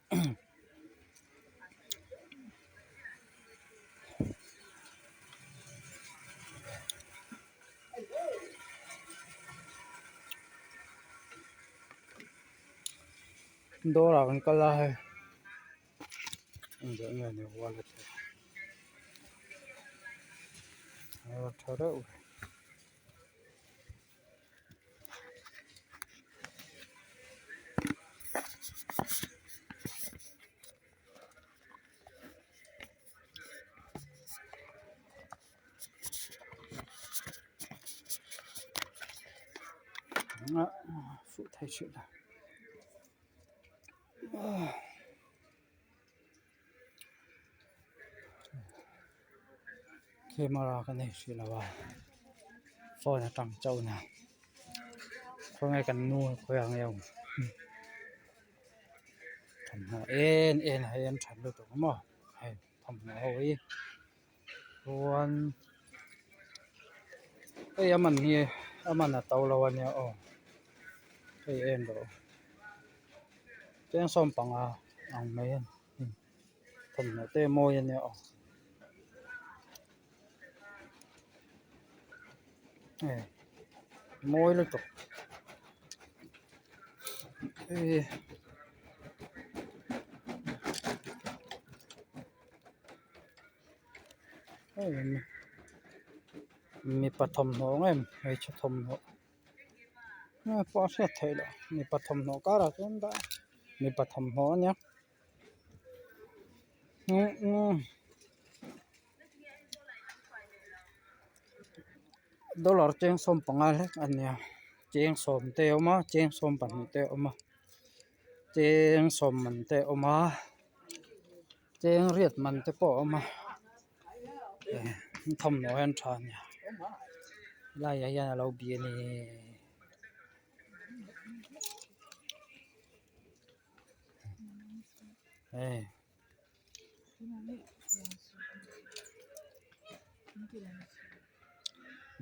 Dawr ah kan kal a hei engzah nge ni wallet hi a tha reuh ve. Fuh thei hrih lo camera ka nei hrih lo a phone atang chauhin a khawnge kan nu khawiah nge a awm thawmhnaw en en a hei an that lutuk maw hei thawmhnaw ho hi. Chuan hei a man hi a man a to lo a nia aw hei en rawh u cheng sawm panga ang mai a ni thawmhnaw te a mawi a nia aw hei mawi lutuk hei. Mipa thawmhnaw ang em hmeichhe thawmhnaw nge pawh a hriat theih loh mipa thawmhnaw karah chuan dah a mipa thawmhnaw a nia dollar cheng sawm panga hlek a nia cheng sawm te a awm a cheng sawm pahnih te a awm a cheng sawm man te a awm a. Cheng riat man te pawh a awm a thawmhnaw hi an tha a nia helaiah hian a lo bih a ni.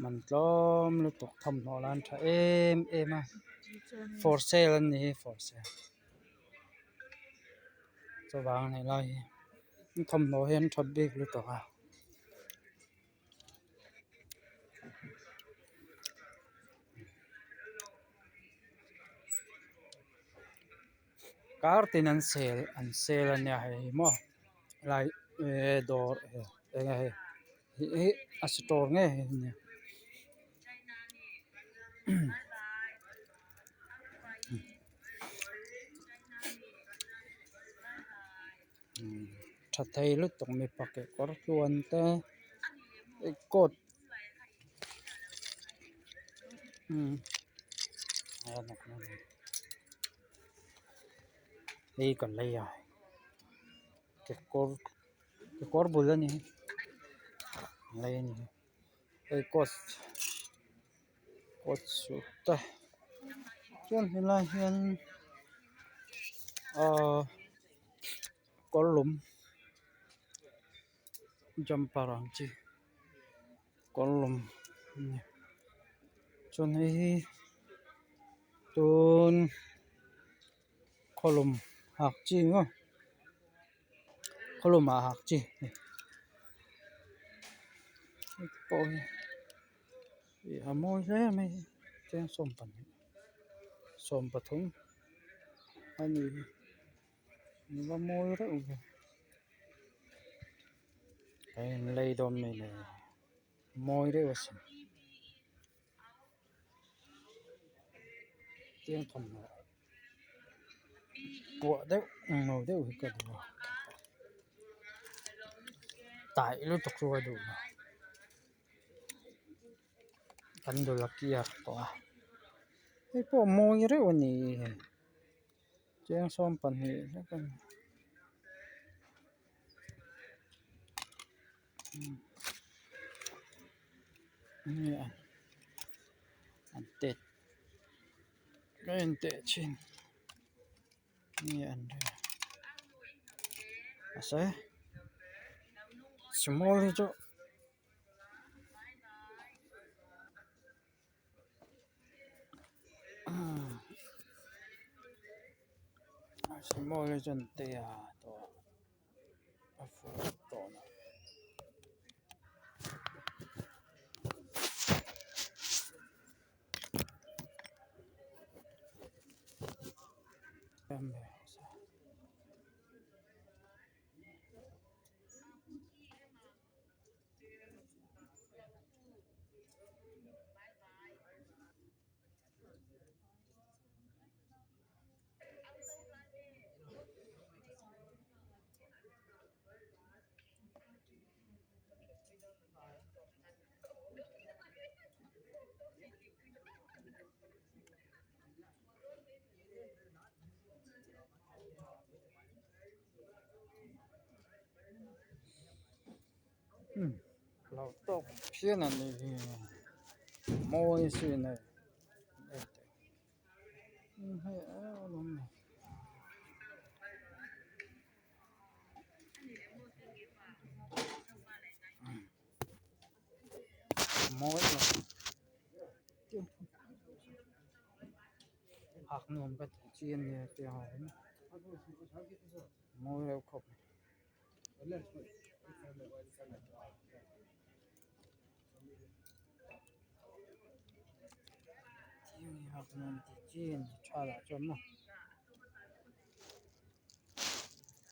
Man tlawm lutuk thawmhnaw lah an tha em em a for sale an ni hi for sale. Chuvang a ni lai hi thawmhnaw hi an that bik lutuk a. Kar tin an sale an sale a nia hei hi maw lai eh dawr eng nge hei ih a store nge hei hi. Tha thei lutuk mipa kekawr tluan te coat hei ka lei a kekawr kekawr bul a ni lei a ni hei coat. Coat suit te chuan helai hian ahh kawrlum jumper ang chi kawrlum a ni chuan hei hi tun khawlum hak chi maw khawlum ah hak chi hei pawh hi. Ih a mawi hle mai cheng sawmpahnih sawmpathum a ni a va mawi reuh ve a inlei dawn mi le mawi deuh asin cheng thawmhnaw puah deuh englo deuh hi ka duh a taih lutuk chu ka duh lo. Kan dul a kiar tawh a hei pawh a mawi reuh a ni cheng sawmpahnih hlek a ni nge an tet ka en teh thin nge an mahse small hi chu. Mawi hi chuan tea tawh a fuh tawh lo. Lo tawk phian a ni hi mawi sin a mawi lo hak nuam ka tih chi a nia tiang ho hi mawi reuh khawp mai.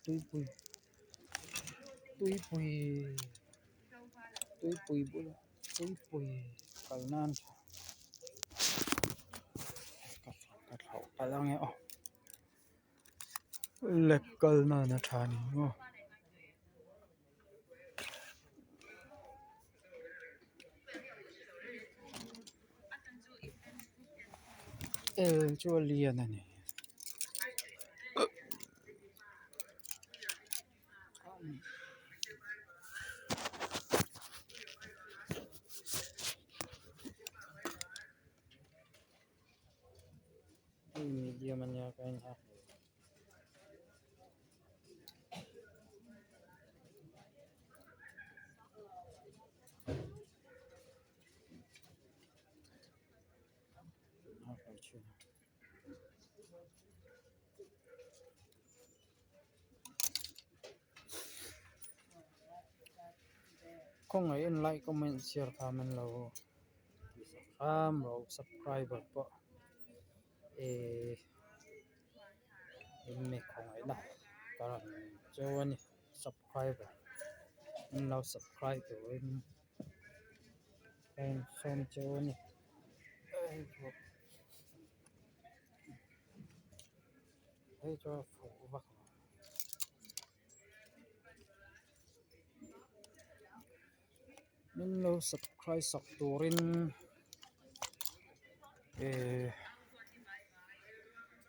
Tuipui tuipui tuipui bulah tuipui kal nan ka thlauh palh ange aw. Lek kal nan a tha ni maw. El chu a lian a ni. Hei medium a nia ka en a. Khawngaih in like comment share kha man lo hram rawh subscriber pawh ehh in mi khawngaihna ka rawn cheu a ni subscriber in lo subscribe turin ka insawm cheu a ni. Hei chu a fuh vak lo. Min lo subscribe sak turin ehh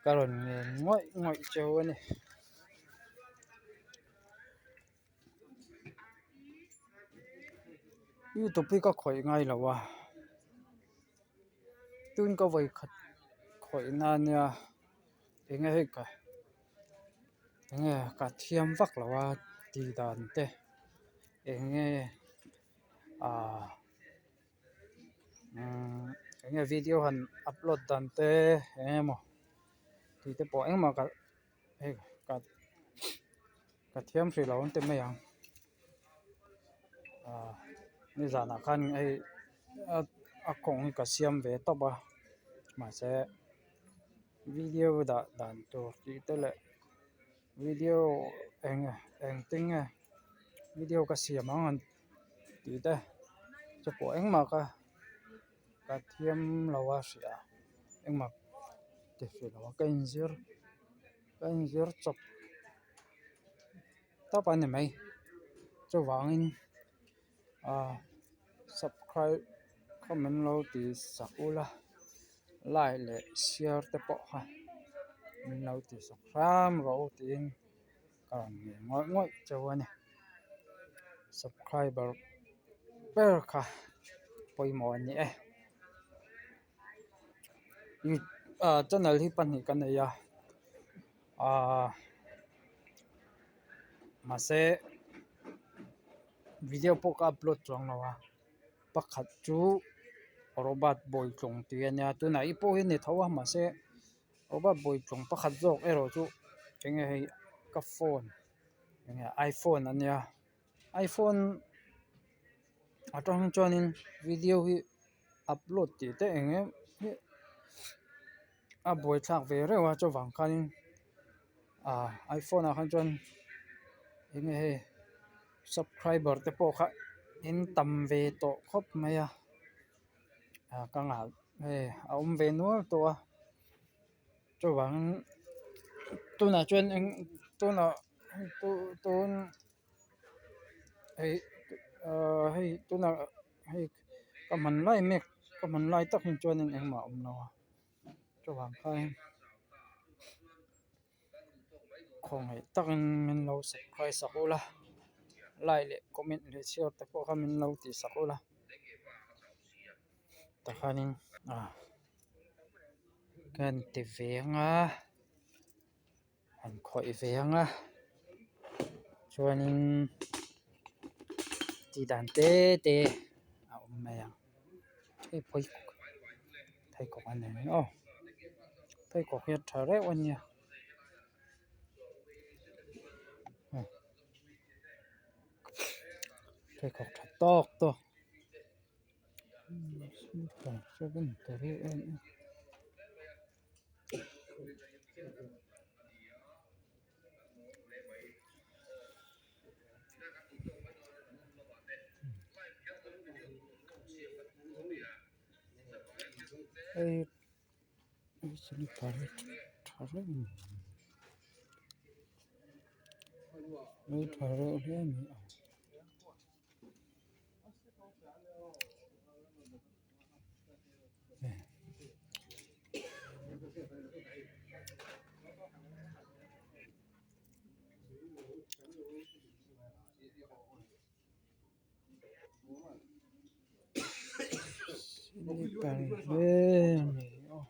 ka rawn ngen ngawih ngawih cheu a ni. Youtube hi ka khawih ngai lo a tun ka vawi khat khawih na ania enge hei ka enge ka thiam vak lo a tih dan te enge ah umm enge video han upload dan te eng emaw tih te pawh engmah ka hei ka ka thiam hrih lo ang ti mai ang ah nizanah khan hei a kawng hi ka siam ve tawp a mahse video dah dan tur tih te leh video eng engtin nge video ka siam ang an tih te chu pawh engmah ka ka thiam lo a hria engmah ti hrih lo a ka inzir ka inzir chawp tawp a ni mai chuvangin ah subscribe kha min lo ti sak ula like leh share te pawh kha min lo ti sak hram rawh u tiin ka rawn ngen ngawih ngawih chauh a ni subscriber ber kha pawimawh a ni e ah channel hi pahnih ka nei a ah mahse video pawh ka upload chuang lo a pakhat chu Robert Bawitlung tih a nia tunah i pawh hi a ni tho a mahse Robert Bawitlung pakhat zawk erawh chu. Enge hei ka phone enge iphone a nia iphone atang chuanin video hi upload tih te eng em hi a buaithlak ve reuh a chuvang khanin ah iphone ah khan chuan enge hei subscriber te pawh kha in tam ve tawh khawp mai a ah ka nghah hei a awm ve nual tawh a chuvangin tunah chuan eng tunah tun hei ahh hei tunah hei ka hman lai mek ka hman lai tak hi chuanin engmah a awm lo a chuvang khanin khawngaih takin min lo subscribe sak ula like leh comment leh share te pawh kha min lo tih sak ula takhanin ah ka han ti ve ang a han khawih ve ang a chuanin tih dan te te a awm mai ang hei pheikhawk pheikhawk a ni ang aw pheikhawk hi a tha reuh a nia pheikhawk tha tawk tawk. Hei slipper hi tha reuh a ni hei tha reuh hle a ni a. Slipper hle a ni aw.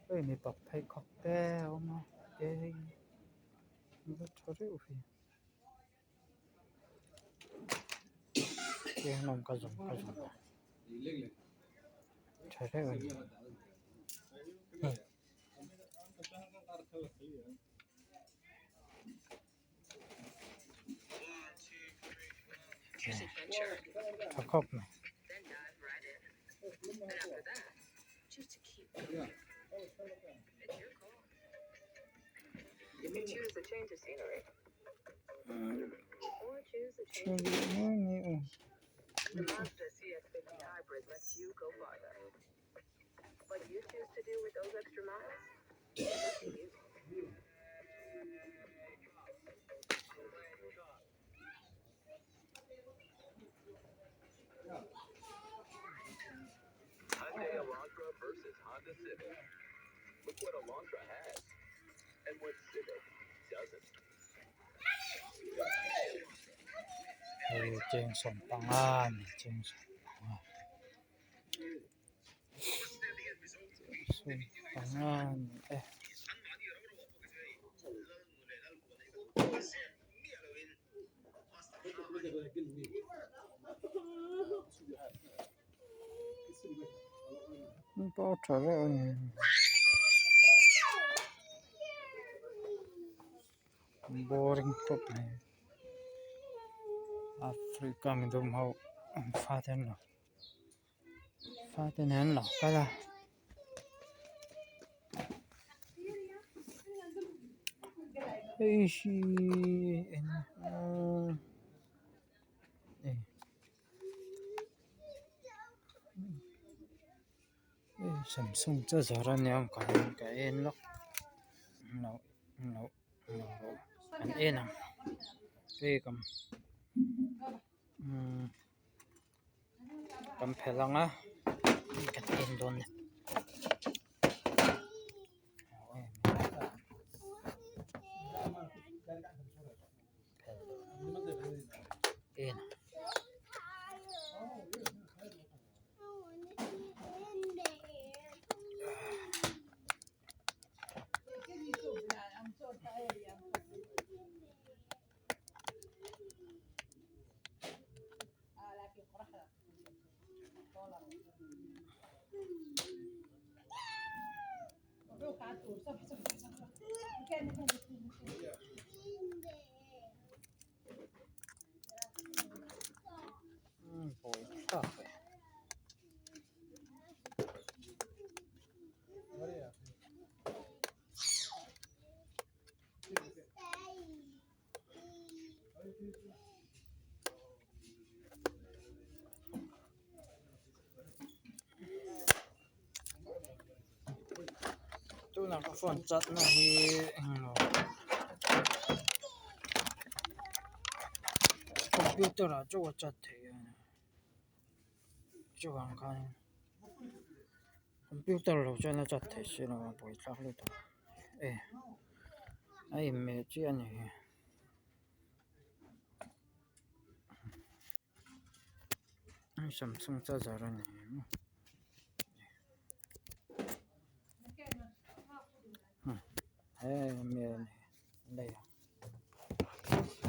Hei mipa pheikhawk te a awm a te hei a tha reuh hi eng ka zawng ka zawng a tha reuh a ni. Tha khawp mai. Hei cheng sawmpanga a ni cheng sawmpanga. Sawmpanga a ni e. Pawh tha reuh a ni. Boring khawp mai Africa midum ho an fate an lo fate nen an lo kal a. Hei hi eng hei samsung charger a nia ka en lawk an en ang hei kan umm kan phelh ang a. en dawn a ni. En. Buaithlak e. Tunah ka phone chat na hi englo computer ah chauh a chat theih a chuvang khanin computer lo chuan a chat theih si lo a buaithlak lutuk e a inmeh chiah a ni hi. Samsung charger a ni.